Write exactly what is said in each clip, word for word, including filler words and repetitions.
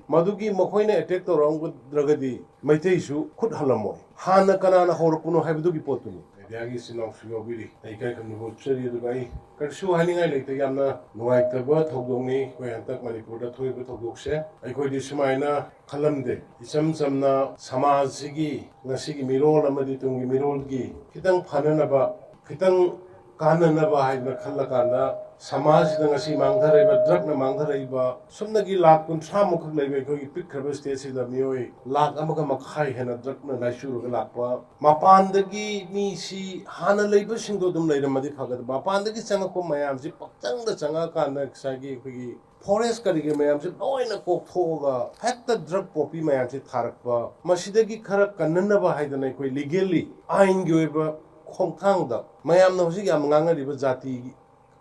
ꯃꯗꯨꯒꯤ ꯃꯈꯣꯏꯅ ꯑꯦꯇꯦꯛ ꯇꯧꯔꯛꯑꯝꯒꯗ꯭ꯔꯒꯗꯤ ꯃꯩꯇꯩꯁꯨ ꯈꯨꯠ ꯍꯜꯂꯝꯃꯣꯏ꯫ ꯍꯥꯟꯅ ꯀꯅꯥꯅ ꯍꯧꯔꯛꯄꯅꯣ ꯍꯥꯏꯕꯗꯨꯒꯤ ꯄꯣꯠꯇꯨꯅꯤ꯫ ꯃꯦꯗꯤꯌꯥꯒꯤ ꯏꯆꯤꯟ ꯏꯅꯥꯎꯁꯨ ꯌꯥꯎꯕꯤꯔꯤ, ꯑꯩ ꯏꯀꯥꯏ ꯈꯨꯝꯅꯕ ꯎꯠꯆꯔꯤ꯫ ꯑꯗꯨꯒ ꯑꯩ ꯀꯔꯤꯁꯨ ꯍꯥꯏꯅꯤꯡꯉꯥꯏ ꯂꯩꯇꯦ꯫ ꯌꯥꯝꯅ ꯅꯨꯡꯉꯥꯏꯇꯕ ꯊꯧꯗꯣꯛꯅꯤ ꯑꯩꯈꯣꯏ ꯍꯟꯗꯛ ꯃꯅꯤꯄꯨꯔꯗ ꯊꯣꯛꯏꯕ ꯊꯧꯗꯣꯛꯁꯦ꯫ ꯑꯩꯈꯣꯏꯗꯤ ꯁꯨꯃꯥꯏꯅ ꯈꯜꯂꯝꯗꯦ꯫ ꯏꯆꯝ ꯆꯝꯅ ꯁꯃꯥꯖꯁꯤꯒꯤ ꯉꯁꯤꯒꯤ ꯃꯤꯔꯣꯜ ꯑꯃꯗꯤ ꯇꯨꯡꯒꯤ ꯃꯤꯔꯣꯜꯒꯤ ꯈꯤꯇꯪ ꯐꯅꯅꯕ, ꯈꯤꯇꯪ ꯀꯥꯟꯅꯅꯕ ꯍꯥꯏꯗꯅ ꯈꯜꯂꯀꯥꯟꯗ, ꯁꯃꯥꯖꯁꯤꯗ ꯉꯁꯤ ꯃꯥꯡꯊꯔꯛꯏꯕ, ꯗ꯭ꯔꯛꯅ ꯃꯥꯡꯊꯔꯛꯏꯕ ꯁꯨꯞꯅꯒꯤ ꯂꯥꯈ ꯀꯨꯟꯊ꯭ꯔꯥꯃꯨꯛꯈꯛ ꯂꯩꯕ ꯑꯩꯈꯣꯏꯒꯤ ꯄꯤꯛꯈ꯭ꯔꯕ ꯁ꯭ꯇꯦꯠꯁꯤꯗ ꯃꯤꯑꯣꯏ ꯂꯥꯈ ꯑꯃꯒ ꯃꯈꯥꯏ ꯍꯦꯟꯅ ꯗ꯭ꯔꯛꯅ ꯂꯥꯏꯆꯨꯔꯒ ꯂꯥꯛꯄ, ꯃꯄꯥꯟꯗꯒꯤ ꯃꯤꯁꯤ ꯍꯥꯟꯅ ꯂꯩꯕꯁꯤꯡꯗꯣ ꯑꯗꯨꯝ ꯂꯩꯔꯝꯃꯗꯤ ꯐꯒꯗꯕ, ꯃꯄꯥꯟꯗꯒꯤ ꯆꯪꯉꯛꯄ ꯃꯌꯥꯝꯁꯤ ꯄꯪꯆꯪꯗ ꯆꯪꯉꯛꯑꯀꯥꯟꯗ ꯉꯁꯥꯏꯒꯤ ꯑꯩꯈꯣꯏꯒꯤ ꯐꯣꯔꯦꯁ ꯀꯔꯤꯒꯤ ꯃꯌꯥꯝꯁꯤ ꯂꯣꯏꯅ ꯀꯣꯛꯊꯣꯛꯑꯒ ꯍꯦꯛꯇ ꯗ꯭ꯔꯛ ꯄꯣꯄꯤ ꯃꯌꯥꯝꯁꯤ ꯊꯥꯔꯛꯄ, ꯃꯁꯤꯗꯒꯤ ꯈꯔ ꯀꯟꯅꯅꯕ ꯍꯥꯏꯗꯅ ꯑꯩꯈꯣꯏ ꯂꯤꯒꯦꯜꯂꯤ, ꯑꯥꯏꯟꯒꯤ ꯑꯣꯏꯕ ꯈꯣꯡꯊꯥꯡꯗ ꯃꯌꯥꯝꯅ ꯍꯧꯖꯤꯛ ꯌꯥꯝ ꯉꯥꯡꯅꯔꯤꯕ ꯖꯥꯇꯤꯒꯤ,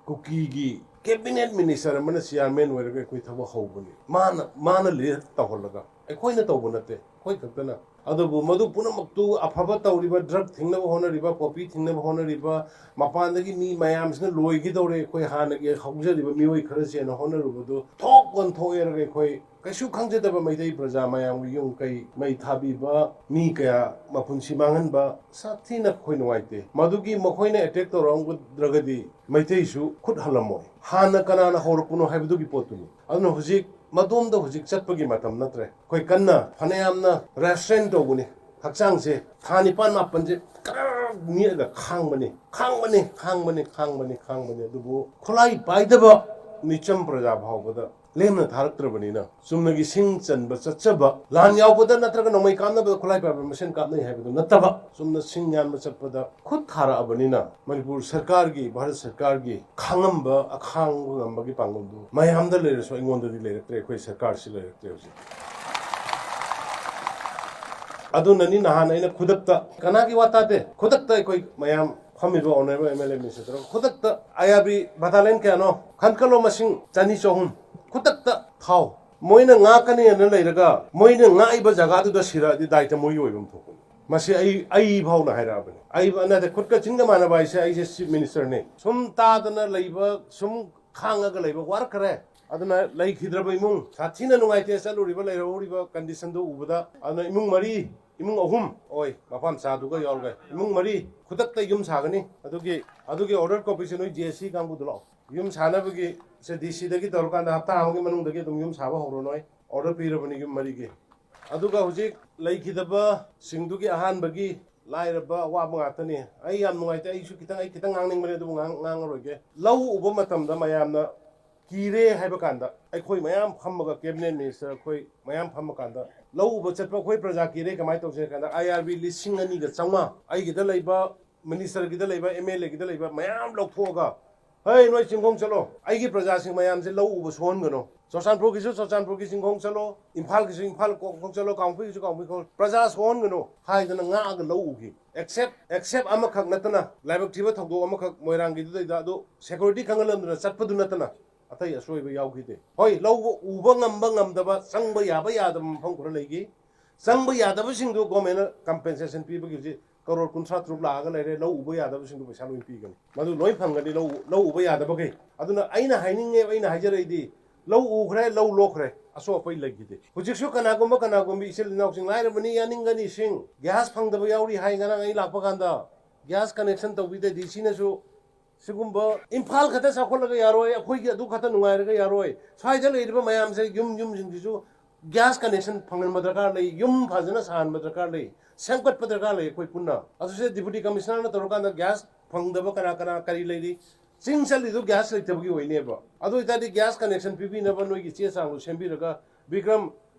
ꯀꯨꯀꯤꯒꯤ ꯀꯦꯕꯤꯅꯦꯠ ꯃꯤꯅꯤꯁꯇꯔ ꯑꯃꯅ ꯆꯤꯌꯥꯔꯃꯦꯟ ꯑꯣꯏꯔꯒ ꯑꯩꯈꯣꯏ ꯊꯕꯛ ꯍꯧꯕꯅꯤ꯫ ꯃꯥꯅ, ꯃꯥꯅ ꯂꯤꯗ ꯇꯧꯍꯜꯂꯒ, ꯑꯩꯈꯣꯏꯅ ꯇꯧꯕ ꯅꯠꯇꯦ, ꯑꯩꯈꯣꯏ ꯈꯛꯇꯅ꯫ ꯑꯗꯨꯕꯨ ꯃꯗꯨ ꯄꯨꯝꯅꯃꯛꯇꯨ ꯑꯐꯕ ꯇꯧꯔꯤꯕ, ꯗ꯭ꯔꯛ ꯊꯤꯡꯅꯕ ꯍꯣꯠꯅꯔꯤꯕ, ꯄꯣꯄꯤ ꯊꯤꯡꯅꯕ ꯍꯣꯠꯅꯔꯤꯕ, ꯃꯄꯥꯟꯗꯒꯤ ꯃꯤ ꯃꯌꯥꯝꯁꯤꯅ ꯂꯣꯏꯒꯗꯧꯔꯦ, ꯑꯩꯈꯣꯏ ꯍꯥꯟꯅꯒꯤ ꯍꯧꯖꯔꯤꯕ ꯃꯤꯑꯣꯏ ꯈꯔꯁꯦꯅ ꯍꯣꯠꯅꯔꯨꯕꯗꯨ ꯊꯣꯛ ꯑꯣꯟꯊꯣꯛꯑꯦꯔꯒ ꯑꯩꯈꯣꯏ ꯀꯩꯁꯨ ꯈꯪꯖꯗꯕ ꯃꯩꯇꯩ ꯄ꯭ꯔꯖꯥ ꯃꯌꯥꯝꯒꯤ ꯌꯨꯝ ꯀꯩ ꯃꯩ ꯊꯥꯕꯤꯕ, ꯃꯤ ꯀꯌꯥ ꯃꯄꯨꯟꯁꯤ ꯃꯥꯡꯍꯟꯕ ꯁꯥꯊꯤꯅ ꯑꯩꯈꯣꯏ ꯅꯨꯡꯉꯥꯏꯇꯦ꯫ ꯃꯗꯨꯒꯤ ꯃꯈꯣꯏꯅ ꯑꯦꯇꯦꯛ ꯇꯧꯔꯛꯑꯝꯒꯗ꯭ꯔꯒꯗꯤ ꯃꯩꯇꯩꯁꯨ ꯈꯨꯠ ꯍꯜꯂꯝꯃꯣꯏ꯫ ꯍꯥꯟꯅ ꯀꯅꯥꯅ ꯍꯧꯔꯛꯄꯅꯣ ꯍꯥꯏꯕꯗꯨꯒꯤ ꯄꯣꯠꯇꯨꯅꯤ꯫ ꯑꯗꯨꯅ ꯍꯧꯖꯤꯛ ꯃꯗꯣꯝꯗ ꯍꯧꯖꯤꯛ ꯆꯠꯄꯒꯤ ꯃꯇꯝ ꯅꯠꯇ꯭ꯔꯦ꯫ ꯑꯩꯈꯣꯏ ꯀꯟꯅ ꯐꯅꯌꯥꯝꯅ ꯔꯦꯁꯇ꯭ꯔꯦꯟ ꯇꯧꯕꯅꯤ꯫ ꯍꯛꯆꯥꯡꯁꯦ ꯊꯥ ꯅꯤꯄꯥꯟ ꯃꯥꯄꯟꯁꯦ ꯀꯔꯝ ꯅꯦꯛꯑꯒ ꯈꯥꯡꯕꯅꯤ, ꯈꯥꯡꯕꯅꯤ, ꯈꯥꯡꯕꯅꯤ, ꯈꯥꯡꯕꯅꯤ, ꯈꯥꯡꯕꯅꯤ꯫ ꯑꯗꯨꯕꯨ ꯈꯨꯠꯂꯥꯏ ꯄꯥꯏꯗꯕ ꯃꯤꯆꯝ ꯄ꯭ꯔꯖꯥ ꯐꯥꯎꯕꯗ ꯂꯦꯝꯅ ꯊꯥꯔꯛꯇ꯭ꯔꯕꯅꯤꯅ, ꯆꯨꯝꯅꯒꯤ ꯁꯤꯡ ꯆꯟꯕ ꯆꯠꯆꯕ, ꯂꯥꯟ ꯌꯥꯎꯕꯗ ꯅꯠꯇ꯭ꯔꯒ ꯅꯣꯡꯃꯩ ꯀꯥꯞꯅꯕꯗ ꯈꯨꯠꯂꯥꯏ ꯄꯥꯏꯕ ꯃꯁꯦꯟ ꯀꯥꯞꯅꯩ ꯍꯥꯏꯕꯗꯨ ꯅꯠꯇꯕ, ꯆꯨꯝꯅ ꯁꯤꯡ ꯌꯥꯟꯕ ꯆꯠꯄꯗ ꯈꯨꯠ ꯊꯥꯔꯛꯑꯕꯅꯤꯅ, ꯃꯅꯤꯄꯨꯔ ꯁꯔꯀꯥꯔꯒꯤ, ꯚꯥꯔꯠ ꯁꯔꯀꯥꯔꯒꯤ ꯈꯥꯡꯉꯝꯕ, ꯑꯈꯥꯡꯕ ꯉꯝꯕꯒꯤ ꯄꯥꯡꯒꯜꯗꯨ ꯃꯌꯥꯝꯗ ꯂꯩꯔꯁꯨ ꯑꯩꯉꯣꯟꯗꯗꯤ ꯂꯩꯔꯛꯇ꯭ꯔꯦ, ꯑꯩꯈꯣꯏ ꯁꯔꯀꯥꯔꯁꯤ ꯂꯩꯔꯛꯇ꯭ꯔꯦ ꯍꯧꯖꯤꯛ꯫ ꯑꯗꯨꯅꯅꯤ ꯅꯍꯥꯟ ꯑꯩꯅ ꯈꯨꯗꯛꯇ, ꯀꯅꯥꯒꯤ ꯋꯥ ꯇꯥꯗꯦ, ꯈꯨꯗꯛꯇ ꯑꯩꯈꯣꯏ ꯃꯌꯥꯝ ꯐꯝꯃꯤꯕ honourable M L A minister ꯈꯨꯗꯛꯇ ꯑꯌꯥꯕꯤ ꯕꯇꯥꯂꯤꯌꯟ ꯀꯌꯥꯅꯣ ꯈꯟꯀꯠꯂꯣ, ꯃꯁꯤꯡ ꯆꯅꯤ ꯆꯍꯨꯝ ꯈꯨꯗꯛꯇ ꯊꯥꯎ꯫ ꯃꯣꯏꯅ ꯉꯥꯛꯀꯅꯦꯅ ꯂꯩꯔꯒ ꯃꯣꯏꯅ ꯉꯥꯛꯏꯕ ꯖꯒꯥꯗꯨꯗ ꯁꯤꯔꯛꯑꯗꯤ ꯗꯥꯏꯇ ꯃꯣꯏꯒꯤ ꯑꯣꯏꯕ ꯑꯃ ꯊꯣꯛꯄꯅꯤ꯫ ꯃꯁꯤ ꯑꯩ, ꯑꯩ ꯐꯥꯎꯅ ꯍꯥꯏꯔꯛꯑꯕꯅꯤ꯫ ꯑꯩ ꯅꯠꯇꯦ, ꯈꯨꯠꯀ ꯆꯤꯡꯒ ꯃꯥꯟꯅꯕ ꯍꯥꯏꯁꯦ, ꯑꯩꯁꯦ ꯆꯤꯐ ꯃꯤꯅꯤꯁꯇꯔꯅꯤ꯫ ꯁꯨꯝ ꯇꯥꯗꯅ ꯂꯩꯕ, ꯁꯨꯝ ꯈꯥꯡꯉꯒ ꯂꯩꯕ ꯋꯥꯔꯛꯈ꯭ꯔꯦ꯫ ꯑꯗꯨꯅ ꯂꯩꯈꯤꯗ꯭ꯔꯕ ꯏꯃꯨꯡ, ꯁꯥꯊꯤꯅ ꯅꯨꯡꯉꯥꯏꯇꯦ ꯆꯠꯂꯨꯔꯤꯕ, ꯂꯩꯍꯧꯔꯤꯕ condition ꯗꯨ ꯎꯕꯗ꯫ ꯑꯗꯨꯅ ꯏꯃꯨꯡ ꯃꯔꯤ, ꯏꯃꯨꯡ ꯑꯍꯨꯝ ꯑꯣꯏ, ꯃꯄꯥ ꯃꯆꯥꯗꯨꯒ ꯌꯥꯎꯔꯒ ꯏꯃꯨꯡ ꯃꯔꯤ ꯈꯨꯗꯛꯇ ꯌꯨꯝ ꯁꯥꯒꯅꯤ꯫ ꯑꯗꯨꯒꯤ, ꯑꯗꯨꯒꯤ order copy ꯁꯦ ꯅꯣꯏ J S C ꯀꯥꯡꯕꯨꯗꯨ ꯂꯥꯛꯑꯣ꯫ ꯌꯨꯝ ꯁꯥꯅꯕꯒꯤ ꯁꯦ D C ꯗꯒꯤ ꯇꯧꯔꯀꯥꯟꯗ ꯍꯞꯇꯥ ꯑꯃꯒꯤ ꯃꯅꯨꯡꯗꯒꯤ ꯑꯗꯨꯝ ꯌꯨꯝ ꯁꯥꯕ ꯍꯧꯔꯣ ꯅꯣꯏ꯫ Order ꯄꯤꯔꯕꯅꯤ ꯌꯨꯝ ꯃꯔꯤꯒꯤ꯫ ꯑꯗꯨꯒ ꯍꯧꯖꯤꯛ ꯂꯩꯈꯤꯗꯕꯁꯤꯡꯗꯨꯒꯤ ꯑꯍꯥꯟꯕꯒꯤ ꯂꯥꯏꯔꯕ ꯑꯋꯥꯕ ꯉꯥꯛꯇꯅꯤ꯫ ꯑꯩ ꯌꯥꯝ ꯅꯨꯡꯉꯥꯏꯇꯦ꯫ ꯑꯩꯁꯨ ꯈꯤꯇꯪ, ꯑꯩ ꯈꯤꯇꯪ ꯉꯥꯡꯅꯤꯡꯕꯅꯦ, ꯑꯗꯨꯕꯨ ꯉꯥꯡ-, ꯉꯥꯡꯉꯔꯣꯏꯒꯦ꯫ ꯂꯧ ꯎꯕ ꯃꯇꯝꯗ ꯃꯌꯥꯝꯅ ꯀꯤꯔꯦ ꯍꯥꯏꯕ ꯀꯥꯟꯗ, ꯑꯩꯈꯣꯏ ꯃꯌꯥꯝ ꯐꯝꯃꯒ, cabinet minister ꯑꯩꯈꯣꯏ ꯃꯌꯥꯝ ꯐꯝꯃ ꯀꯥꯟꯗ, ꯂꯧ ꯎꯕ ꯆꯠꯄ ꯑꯩꯈꯣꯏ ꯄ꯭ꯔꯖꯥ ꯀꯤꯔꯦ ꯀꯃꯥꯏꯅ ꯇꯧꯁꯦ ꯍꯥꯏ ꯀꯥꯟꯗ, I R B ꯂꯤꯁꯤꯡ ꯑꯅꯤꯒ ꯆꯥꯝꯃꯉꯥ, ꯑꯩꯒꯤꯗ ꯂꯩꯕ, minister ꯒꯤꯗ ꯂꯩꯕ, M L A ꯒꯤꯗ ꯂꯩꯕ ꯃꯌꯥꯝ ꯂꯧꯊꯣꯛꯑꯒ, "ꯍꯩ, ꯅꯣꯏ ꯆꯤꯡꯈꯣꯡ ꯆꯠꯂꯣ, ꯑꯩꯒꯤ ꯄ꯭ꯔꯖꯥꯁꯤꯡ ꯃꯌꯥꯝꯁꯦ ꯂꯧ ꯎꯕ ꯁꯨꯍꯟꯒꯅꯨ꯫ ꯆꯨꯔꯆꯥꯟꯄꯨꯔꯒꯤꯁꯨ ꯆꯨꯔꯆꯥꯟꯄꯨꯔꯒꯤ ꯆꯤꯡꯈꯣꯡ ꯆꯠꯂꯣ, ꯏꯝꯐꯥꯜꯒꯤꯁꯨ ꯏꯝꯐꯥꯜ ꯀꯣ-, ꯈꯣꯡ ꯆꯠꯂꯣ, ꯀꯥꯡꯄꯣꯛꯄꯤꯒꯤꯁꯨ ꯀꯥꯡꯄꯣꯛꯄꯤ ꯈꯣꯡ", ꯄ꯭ꯔꯖꯥ ꯁꯨꯍꯟꯒꯅꯨ ꯍꯥꯏꯗꯅ ꯉꯥꯛꯑꯒ ꯂꯧ ꯎꯈꯤ꯫ Except, except ꯑꯃꯈꯛ ꯅꯠꯇꯅ, ꯂꯥꯏꯕꯛ ꯊꯤꯕ ꯊꯧꯗꯣꯛ ꯑꯃꯈꯛ ꯃꯣꯏꯔꯥꯡꯒꯤꯗꯨꯗꯩꯗ, ꯑꯗꯨ security ꯈꯪꯍꯜꯂꯝꯗꯅ ꯆꯠꯄꯗꯨ ꯅꯠꯇꯅ ꯑꯇꯩ ꯑꯁꯣꯏꯕ ꯌꯥꯎꯈꯤꯗꯦ꯫ ꯍꯣꯏ, ꯂꯧ ꯎꯕ ꯉꯝꯕ ꯉꯝꯗꯕ, ꯆꯪꯕ ꯌꯥꯕ ꯌꯥꯗꯕ ꯃꯐꯝ ꯈꯔ ꯂꯩꯈꯤ꯫ ꯆꯪꯕ ꯌꯥꯗꯕꯁꯤꯡꯗꯨ government ꯅ compensation ꯄꯤꯕꯒꯤ ꯍꯧꯖꯤꯛ ꯀꯔꯣꯔ ꯀꯨꯟꯊ꯭ꯔꯥ ꯇꯔꯨꯛ ꯂꯥꯛꯑꯒ ꯂꯩꯔꯦ, ꯂꯧ ꯎꯕ ꯌꯥꯗꯕꯁꯤꯡꯗꯨ ꯄꯩꯁꯥ ꯂꯣꯏ ꯄꯤꯒꯅꯤ꯫ ꯃꯗꯨ ꯂꯣꯏ ꯐꯪꯒꯅꯤ, ꯂꯧ, ꯂꯧ ꯎꯕ ꯌꯥꯗꯕꯈꯩ꯫ ꯑꯗꯨꯅ ꯑꯩꯅ ꯍꯥꯏꯅꯤꯡꯉꯦ, ꯑꯩꯅ ꯍꯥꯏꯖꯔꯛꯏꯗꯤ, ꯂꯧ ꯎꯈ꯭ꯔꯦ, ꯂꯧ ꯂꯣꯛꯈ꯭ꯔꯦ, ꯑꯁꯣꯛ ꯑꯄꯩ ꯂꯩꯈꯤꯗꯦ꯫ ꯍꯧꯖꯤꯛꯁꯨ ꯀꯅꯥꯒꯨꯝꯕ, ꯀꯅꯥꯒꯨꯝꯕ ꯏꯆꯤꯜ ꯏꯅꯥꯎꯁꯤꯡ, ꯂꯥꯏꯔꯕꯅꯤ, ꯌꯥꯅꯤꯡꯒꯅꯤ ꯁꯤꯡ, gas ꯐꯪꯗꯕ ꯌꯥꯎꯔꯤ ꯍꯥꯏ꯫ ꯉꯔꯥꯡ ꯑꯩ ꯂꯥꯛꯄ ꯀꯥꯟꯗ gas connection ꯇꯧꯕꯤꯗꯦ꯫ D C ꯅꯁꯨ ꯁꯤꯒꯨꯝꯕ ꯏꯝꯐꯥꯜ ꯈꯛꯇ ꯆꯥꯎꯈꯠꯂꯒ ꯌꯥꯔꯣꯏ, ꯑꯩꯈꯣꯏꯒꯤ ꯑꯗꯨ ꯈꯛꯇ ꯅꯨꯡꯉꯥꯏꯔꯒ ꯌꯥꯔꯣꯏ꯫ ꯁ꯭ꯋꯥꯏꯗ ꯂꯩꯔꯤꯕ ꯃꯌꯥꯝꯁꯦ, ꯌꯨꯝ, ꯌꯨꯝꯁꯤꯡꯁꯤꯁꯨ gas connection ꯐꯪꯍꯟꯕ ꯗꯔꯀꯥꯔ ꯂꯩ, ꯌꯨꯝ ꯐꯖꯅ ꯁꯥꯍꯟꯕ ꯗꯔꯀꯥꯔ ꯂꯩ, ꯁꯦꯝꯒꯠꯄ ꯗꯔꯀꯥꯔ ꯂꯩ꯫ ꯑꯩꯈꯣꯏ ꯄꯨꯟꯅ ꯑꯗꯨꯁꯦ Deputy Commissioner ꯅ ꯇꯧꯔꯀꯥꯟꯗ gas ꯐꯪꯗꯕ ꯀꯅꯥ ꯀꯅꯥ ꯀꯔꯤ ꯂꯩꯔꯤ? ꯆꯤꯡ ꯆꯠꯂꯤꯗꯨ gas ꯂꯩꯇꯕꯒꯤ ꯑꯣꯏꯅꯦꯕ꯫ ꯑꯗꯨ ꯑꯣꯏꯇꯥꯔꯗꯤ gas connection ꯄꯤꯕꯤꯅꯕ ꯅꯣꯏꯒꯤ ꯆꯦ ꯆꯥꯡꯗꯨ ꯁꯦꯝꯕꯤꯔꯒ, ꯕꯤꯀ꯭ꯔꯝ,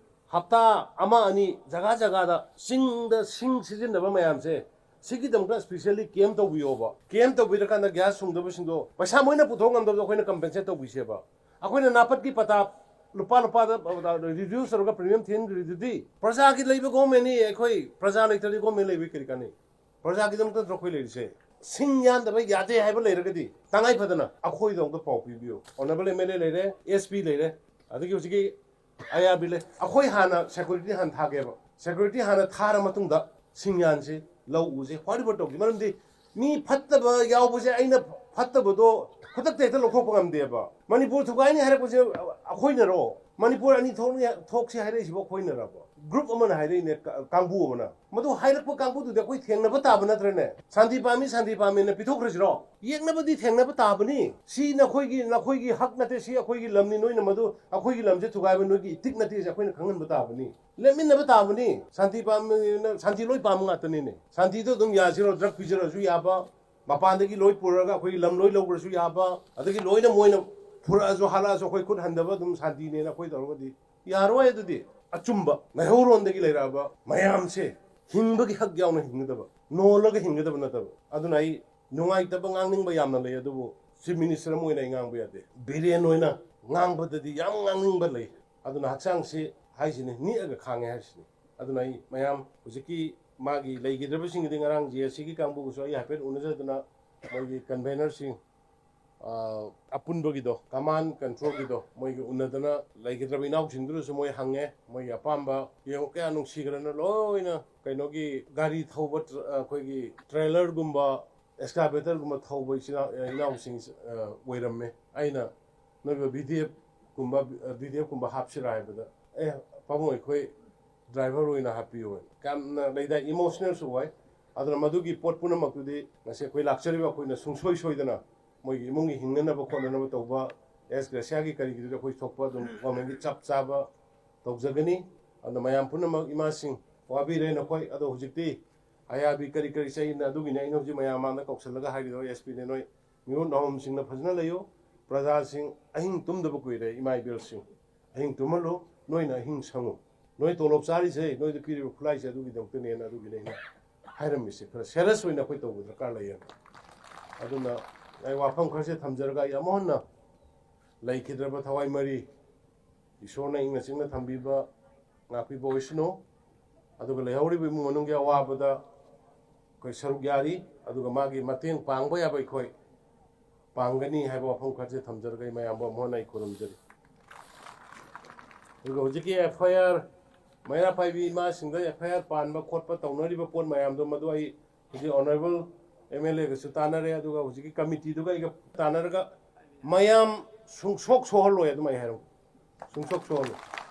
ꯍꯞꯇꯥ ꯑꯃ ꯑꯅꯤ ꯖꯒꯥ ꯖꯒꯥꯗ ꯆꯤꯡꯗ ꯁꯤꯡ ꯁꯤꯖꯤꯟꯅꯕ ꯃꯌꯥꯝꯁꯦ, ꯁꯤꯒꯤꯗꯃꯛꯇ specially camp ꯇꯧꯕꯤꯌꯣꯕ꯫ Camp ꯇꯧꯕꯤꯔꯀꯥꯟꯗ gas ꯁꯨꯡꯗꯕꯁꯤꯡꯗꯣ, ꯄꯩꯁꯥ ꯃꯣꯏꯅ ꯄꯨꯊꯣꯛ ꯉꯝꯗꯕꯗꯣ ꯑꯩꯈꯣꯏꯅ compensate ꯇꯧꯕꯤꯁꯦꯕ꯫ ꯑꯩꯈꯣꯏꯅ ꯅꯥꯄꯠꯀꯤ ꯄꯇꯥ ꯂꯨꯄꯥ ꯂꯨꯄꯥꯗ reduce ꯇꯧꯔꯒ premium ꯊꯤꯍꯟꯈ꯭ꯔꯤꯗꯨꯗꯤ, ꯄ꯭ꯔꯖꯥꯒꯤ ꯂꯩꯕ government ꯅꯤ꯫ ꯑꯩꯈꯣꯏ ꯄ꯭ꯔꯖꯥ ꯂꯩꯇ꯭ꯔꯗꯤ government ꯂꯩꯕꯩ ꯀꯔꯤ ꯀꯥꯟꯅꯩ? ꯄ꯭ꯔꯖꯥꯒꯤꯗꯃꯛꯇ ꯅꯠꯇ꯭ꯔꯣ ꯑꯩꯈꯣꯏ ꯂꯩꯔꯤꯁꯦ? ꯁꯤꯡ ꯌꯥꯟꯗꯕ ꯌꯥꯗꯦ ꯍꯥꯏꯕ ꯂꯩꯔꯒꯗꯤ, ꯇꯉꯥꯏ ꯐꯗꯅ ꯑꯩꯈꯣꯏꯗ ꯑꯃꯨꯛꯇ ꯄꯥꯎ ꯄꯤꯕꯤꯌꯨ꯫ Honourable M L A ꯂꯩꯔꯦ, S P ꯂꯩꯔꯦ, ꯑꯗꯒꯤ ꯍꯧꯖꯤꯛꯀꯤ I R B ꯂꯩ꯫ ꯑꯩꯈꯣꯏ ꯍꯥꯟꯅ security ꯍꯥꯟꯅ ꯊꯥꯒꯦꯕ꯫ Security ꯍꯥꯟꯅ ꯊꯥꯔ ꯃꯇꯨꯡꯗ ꯁꯤꯡ ꯌꯥꯟꯁꯤ, ꯂꯧ ꯎꯁꯤ, whatever ꯇꯧꯁꯤ꯫ ꯃꯔꯝꯗꯤ ꯃꯤ ꯐꯠꯇꯕ ꯌꯥꯎꯕꯁꯦ, ꯑꯩꯅ ꯐꯠꯇꯕꯗꯣ ꯈꯨꯗꯛꯇ ꯍꯦꯛꯇ ꯂꯧꯊꯣꯛꯄ ꯉꯝꯗꯦꯕ꯫ ꯃꯅꯤꯄꯨꯔ ꯊꯨꯒꯥꯏꯅꯤ ꯍꯥꯏꯔꯛꯄꯁꯦ ꯑꯩꯈꯣꯏꯅꯔꯣ? ꯃꯅꯤꯄꯨꯔ ꯑꯅꯤ ꯊꯣꯛꯅꯤ, ꯊꯣꯛꯁꯤ ꯍꯥꯏꯔꯛꯏꯁꯤꯕꯨ ꯑꯩꯈꯣꯏꯅꯔꯕ? ꯒ꯭ꯔꯨꯞ ꯑꯃꯅ ꯍꯥꯏꯔꯛꯏꯅꯦ, ꯀ-, ꯀꯥꯡꯕꯨ ꯑꯃꯅ꯫ ꯃꯗꯨ ꯍꯥꯏꯔꯛꯄ ꯀꯥꯡꯕꯨꯗꯨꯗꯤ ꯑꯩꯈꯣꯏ ꯊꯦꯡꯅꯕ ꯇꯥꯕ ꯅꯠꯇ꯭ꯔꯅꯦ? ꯁꯥꯟꯇꯤ ꯄꯥꯝꯃꯤ, ꯁꯥꯟꯇꯤ ꯄꯥꯝꯃꯦꯅ ꯄꯤꯊꯣꯛꯈ꯭ꯔꯁꯤꯔꯣ? ꯌꯦꯛꯅꯕꯗꯤ ꯊꯦꯡꯅꯕ ꯇꯥꯕꯅꯤ꯫ ꯁꯤ ꯅꯈꯣꯏꯒꯤ, ꯅꯈꯣꯏꯒꯤ ꯍꯛ ꯅꯠꯇꯦ, ꯁꯤ ꯑꯩꯈꯣꯏꯒꯤ ꯂꯝꯅꯤ, ꯅꯣꯏꯅ ꯃꯗꯨ ꯑꯩꯈꯣꯏꯒꯤ ꯂꯝꯁꯦ ꯊꯨꯒꯥꯏꯕ ꯅꯣꯏꯒꯤ ꯏꯊꯤꯛ ꯅꯠꯇꯦ, ꯁꯤ ꯑꯩꯈꯣꯏꯅ ꯈꯪꯍꯟꯕ ꯇꯥꯕꯅꯤ꯫ ꯂꯦꯞꯃꯤꯟꯅꯕ ꯇꯥꯕꯅꯤ꯫ ꯁꯥꯟꯇꯤ ꯄꯥꯝꯃꯤꯅ ꯁꯥꯟꯇꯤ ꯂꯣꯏ ꯄꯥꯝꯕ ꯉꯥꯛꯇꯅꯤꯅꯦ꯫ ꯁꯥꯟꯇꯤꯗꯣ ꯑꯗꯨꯝ ꯌꯥꯁꯤꯔꯣ? ꯗ꯭ꯔꯒ ꯄꯤꯖꯔꯁꯨ ꯌꯥꯕ, ꯃꯄꯥꯟꯗꯒꯤ ꯂꯣꯏ ꯄꯨꯔꯒ ꯑꯩꯈꯣꯏꯒꯤ ꯂꯝ ꯂꯣꯏ ꯂꯧꯈ꯭ꯔꯁꯨ ꯌꯥꯕ, ꯑꯗꯒꯤ ꯂꯣꯏꯅ ꯃꯣꯏꯅ ꯐꯨꯔꯛꯑꯁꯨ ꯍꯥꯠꯂꯛꯑꯁꯨ ꯑꯩꯈꯣꯏ ꯈꯨꯠ ꯍꯟꯗꯕ ꯑꯗꯨꯝ ꯁꯥꯟꯇꯤꯅꯦꯅ ꯑꯩꯈꯣꯏ ꯇꯧꯔꯒꯗꯤ ꯌꯥꯔꯣꯏ꯫ ꯑꯗꯨꯗꯤ ꯑꯆꯨꯝꯕ ꯃꯩꯍꯧꯔꯣꯟꯗꯒꯤ ꯂꯩꯔꯛꯑꯕ ꯃꯌꯥꯝꯁꯦ ꯍꯤꯡꯕꯒꯤ ꯍꯛ ꯌꯥꯎꯅ ꯍꯤꯡꯒꯗꯕ, ꯅꯣꯜꯂꯒ ꯍꯤꯡꯒꯗꯕ ꯅꯠꯇꯕ꯫ ꯑꯗꯨꯅ ꯑꯩ ꯅꯨꯡꯉꯥꯏꯇꯕ ꯉꯥꯡꯅꯤꯡꯕ ꯌꯥꯝꯅ ꯂꯩ, ꯑꯗꯨꯕꯨ ꯆꯤꯐ ꯃꯤꯅꯤꯁꯇꯔ ꯑꯃ ꯑꯣꯏꯅ ꯑꯩ ꯉꯥꯡꯕ ꯌꯥꯗꯦ꯫ ꯕꯤꯔꯦꯟ ꯑꯣꯏꯅ ꯉꯥꯡꯕꯗꯗꯤ ꯌꯥꯝ ꯉꯥꯡꯅꯤꯡꯕ ꯂꯩ꯫ ꯑꯗꯨꯅ ꯍꯛꯆꯥꯡꯁꯤ ꯍꯥꯏꯁꯤꯅꯤ, ꯅꯤꯛꯑꯒ ꯈꯥꯡꯉꯦ ꯍꯥꯏꯁꯤꯅꯤ꯫ ꯑꯗꯨꯅ ꯑꯩ ꯃꯌꯥꯝ ꯍꯧꯖꯤꯛꯀꯤ ꯃꯥꯒꯤ ꯂꯩꯈꯤꯗ꯭ꯔꯕꯁꯤꯡꯒꯤꯗꯤ ꯉꯔꯥꯡ ꯖꯦ ꯑꯦꯁ ꯁꯤꯒꯤ ꯀꯥꯡꯕꯨꯒꯁꯨ ꯑꯩ ꯍꯥꯏꯐꯦꯠ ꯎꯅꯖꯗꯅ ꯃꯣꯏꯒꯤ ꯀꯟꯚꯦꯅꯔꯁꯤꯡ, ꯑ, ꯑꯄꯨꯟꯕꯒꯤꯗꯣ, ꯀꯃꯥꯟ ꯀꯟꯇ꯭ꯔꯣꯜꯒꯤꯗꯣ, ꯃꯣꯏꯒꯤ ꯎꯅꯗꯅ ꯂꯩꯒꯗ꯭ꯔꯕ ꯏꯅꯥꯎꯁꯤꯡꯗꯨꯗꯁꯨ ꯃꯣꯏ ꯍꯪꯉꯦ꯫ ꯃꯣꯏꯒꯤ ꯑꯄꯥꯝꯕ ꯌꯦꯡꯉꯨ, ꯀꯌꯥ ꯅꯨꯡꯁꯤꯈ꯭ꯔꯅ ꯂꯣꯏꯅ ꯀꯩꯅꯣꯒꯤ ꯒꯥꯔꯤ ꯊꯧꯕ ꯇ꯭ꯔ-, ꯑꯩꯈꯣꯏꯒꯤ ꯇ꯭ꯔꯦꯂꯔꯒꯨꯝꯕ, ꯑꯦꯛꯁꯀꯥꯚꯦꯇꯔꯒꯨꯝꯕ ꯊꯧꯕ ꯏꯆꯤꯟ ꯏꯅꯥꯎ-, ꯏꯅꯥꯎꯁꯤꯡ, ꯑ, ꯑꯣꯏꯔꯝꯃꯦ꯫ ꯑꯩꯅ ꯅꯣꯏꯕꯨ ꯚꯤ ꯗꯤ ꯑꯦꯐ ꯀꯨꯝꯕ, ꯚꯤ ꯗꯤ ꯑꯦꯐ ꯀꯨꯝꯕ ꯍꯥꯞꯁꯤꯔꯥ ꯍꯥꯏꯕꯗ, "ꯑꯦ, ꯄꯥꯕꯨꯡ, ꯑꯩꯈꯣꯏ ꯗ꯭ꯔꯥꯏꯚꯔ ꯑꯣꯏꯅ ꯍꯥꯞꯄꯤꯌꯨ" ꯍꯥꯏꯅ꯫ ꯌꯥꯝꯅ ꯂꯩꯗꯥꯏ, ꯏꯃꯣꯁꯅꯦꯜꯁꯨ ꯑꯣꯏ꯫ ꯑꯗꯨꯅ ꯃꯗꯨꯒꯤ ꯄꯣꯠ ꯄꯨꯝꯅꯃꯛꯇꯨꯗꯤ ꯉꯁꯤ ꯑꯩꯈꯣꯏ ꯂꯥꯛꯆꯔꯤꯕ ꯑꯩꯈꯣꯏꯅ ꯁꯨꯡꯁꯣꯏ ꯁꯣꯏꯗꯅ ꯃꯣꯏꯒꯤ ꯏꯃꯨꯡꯒꯤ ꯍꯤꯡꯅꯅꯕ ꯈꯣꯠꯅꯅꯕ ꯇꯧꯕ, ꯑꯦꯁ ꯒ꯭ꯔꯦꯁꯤꯌꯥꯒꯤ ꯀꯔꯤꯒꯤꯗꯨꯗꯤ ꯑꯩꯈꯣꯏ ꯊꯣꯛꯄ ꯑꯗꯨꯝ ꯒꯣꯔꯃꯦꯟꯒꯤ ꯆꯞ ꯆꯥꯕ ꯇꯧꯖꯒꯅꯤ꯫ ꯑꯗꯨꯅ ꯃꯌꯥꯝ ꯄꯨꯝꯅꯃꯛ, ꯏꯃꯥꯁꯤꯡ, ꯋꯥꯕꯤꯔꯦ ꯅꯈꯣꯏ꯫ ꯑꯗꯣ ꯍꯧꯖꯤꯛꯇꯤ ꯑꯌꯥꯕꯤ ꯀꯔꯤ ꯀꯔꯤ ꯆꯩꯅ, ꯑꯗꯨꯒꯤꯅꯤ ꯑꯩꯅ ꯍꯧꯖꯤꯛ ꯃꯌꯥꯝ ꯃꯥꯡꯗ ꯀꯧꯁꯜꯂꯒ ꯍꯥꯏꯔꯤꯗꯣ, ꯑꯦꯁ ꯄꯤꯅꯦ, ꯅꯣꯏ ꯃꯤꯍꯨꯠ ꯅꯥꯍꯣꯝꯁꯤꯡꯅ ꯐꯖꯅ ꯂꯩꯌꯨ꯫ ꯄ꯭ꯔꯖꯥꯁꯤꯡ ꯑꯍꯤꯡ ꯇꯨꯝꯗꯕ ꯀꯨꯏꯔꯦ, ꯏꯃꯥ ꯏꯕꯦꯜꯁꯤꯡ꯫ ꯑꯍꯤꯡ ꯇꯨꯝꯍꯜꯂꯨ, ꯅꯣꯏꯅ ꯑꯍꯤꯡ ꯁꯪꯉꯨ꯫ ꯅꯣꯏ ꯇꯣꯂꯣꯞ ꯆꯥꯔꯤꯁꯦ, ꯅꯣꯏꯗ ꯄꯤꯔꯤꯕ ꯈꯨꯠꯂꯥꯏꯁꯦ ꯑꯗꯨꯒꯤꯗꯃꯛꯇꯅꯦꯅ, ꯑꯗꯨꯒꯤꯅꯦ ꯑꯩꯅ ꯍꯥꯏꯔꯝꯃꯤꯁꯦ꯫ ꯈꯔ ꯁꯦꯔꯤꯌꯁ ꯑꯣꯏꯅ ꯑꯩꯈꯣꯏ ꯇꯧꯕ ꯗꯔꯀꯥꯔ ꯂꯩꯌꯦꯅ꯫ ꯑꯗꯨꯅ ꯑꯩ ꯋꯥꯐꯝ ꯈꯔꯁꯦ ꯊꯝꯖꯔꯒ ꯑꯩ ꯑꯃꯨꯛ ꯍꯟꯅ ꯂꯩꯈꯤꯗ꯭ꯔꯕ ꯊꯋꯥꯏ ꯃꯔꯤ ꯏꯁꯣꯔꯅ ꯏꯪꯅ ꯆꯤꯛꯅ ꯊꯝꯕꯤꯕ, ꯉꯥꯛꯄꯤꯕ ꯑꯣꯏꯁꯅꯨ꯫ ꯑꯗꯨꯒ ꯂꯩꯍꯧꯔꯤꯕ ꯏꯃꯨꯡ ꯃꯅꯨꯡꯒꯤ ꯑꯋꯥꯕꯗ ꯑꯩꯈꯣꯏ ꯁꯔꯨꯛ ꯌꯥꯔꯤ, ꯑꯗꯨꯒ ꯃꯥꯒꯤ ꯃꯇꯦꯡ ꯄꯥꯡꯕ ꯌꯥꯕ ꯑꯩꯈꯣꯏ ꯄꯥꯡꯒꯅꯤ ꯍꯥꯏꯕ ꯋꯥꯐꯝ ꯈꯔꯁꯦ ꯊꯝꯖꯔꯒ ꯑꯩ ꯃꯌꯥꯝꯕꯨ ꯑꯃꯨꯛ ꯍꯟꯅ ꯑꯩ ꯈꯨꯔꯨꯝꯖꯔꯤ꯫ ꯑꯗꯨꯒ ꯍꯧꯖꯤꯛꯀꯤ ꯑꯦꯐ ꯑꯥꯏ ꯑꯥꯔ, ꯃꯩꯔꯥ ꯄꯥꯏꯕꯤ ꯏꯃꯥꯁꯤꯡꯗ ꯑꯦꯐ ꯑꯥꯏ ꯑꯥꯔ ꯄꯥꯟꯕ ꯈꯣꯠꯄ ꯇꯧꯅꯔꯤꯕ ꯄꯣꯠ ꯃꯌꯥꯝꯗꯣ, ꯃꯗꯨ ꯑꯩ ꯍꯧꯖꯤꯛ ꯑꯣꯅꯔꯦꯕꯜ ꯑꯦꯝ ꯑꯦꯜ ꯑꯦꯒꯁꯨ ꯇꯥꯟꯅꯔꯦ, ꯑꯗꯨꯒ ꯍꯧꯖꯤꯛꯀꯤ ꯀꯃꯤꯇꯤꯗꯨꯒ ꯑꯩꯒ ꯇꯥꯟꯅꯔꯒ ꯃꯌꯥꯝ ꯁꯨꯡꯁꯣꯛ ꯁꯣꯛꯍꯜꯂꯣꯏ ꯑꯗꯨꯝ ꯑꯩ ꯍꯥꯏꯔꯝꯒꯦ꯫ ꯁꯨꯡꯁꯣꯛ ꯁꯣꯛꯍꯜꯂꯣꯏ꯫